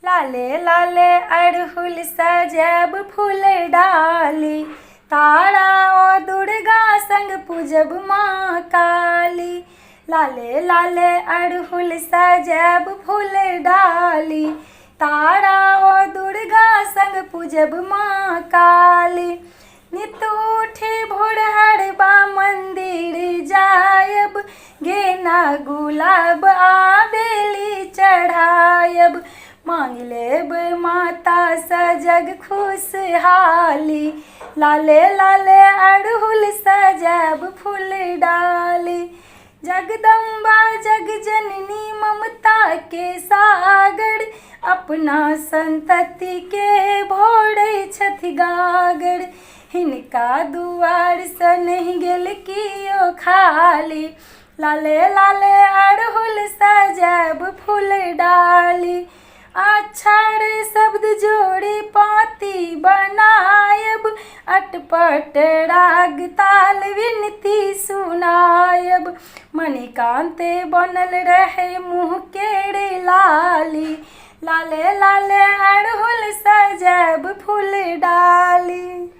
लाले लाले अड़हुल सजायब फूल डाली, तारा ओ दुर्गा संग पूजब माँ काली। लाले लाले अड़हुल सजायब फूल डाली, तारा ओ दुर्गा संग पूजब माँ काली। नित उठि भोरहरबा मन्दिर जायब, गेना गुलाब आ बेली चढ़ायब। माँगि लेब मातासँ जग खुशहाली, लाले लाले अड़हुल सजायब फूल डाली। जगदम्बा जग जननी ममता के सागर, अपना संतति के भोरै छथि गागर। हिनका दुआरसँ नहि गेल कियो खाली, लाले लाले अड़हुल सजायब फूल डाली। अक्षर शब्द जोड़ि पाँति बनायब, अटपट राग ताल विनती सुनायब। मणिकान्त बनल रहै मुँह केर लाली, लाले लाले अड़हुल सजायब फूल डाली।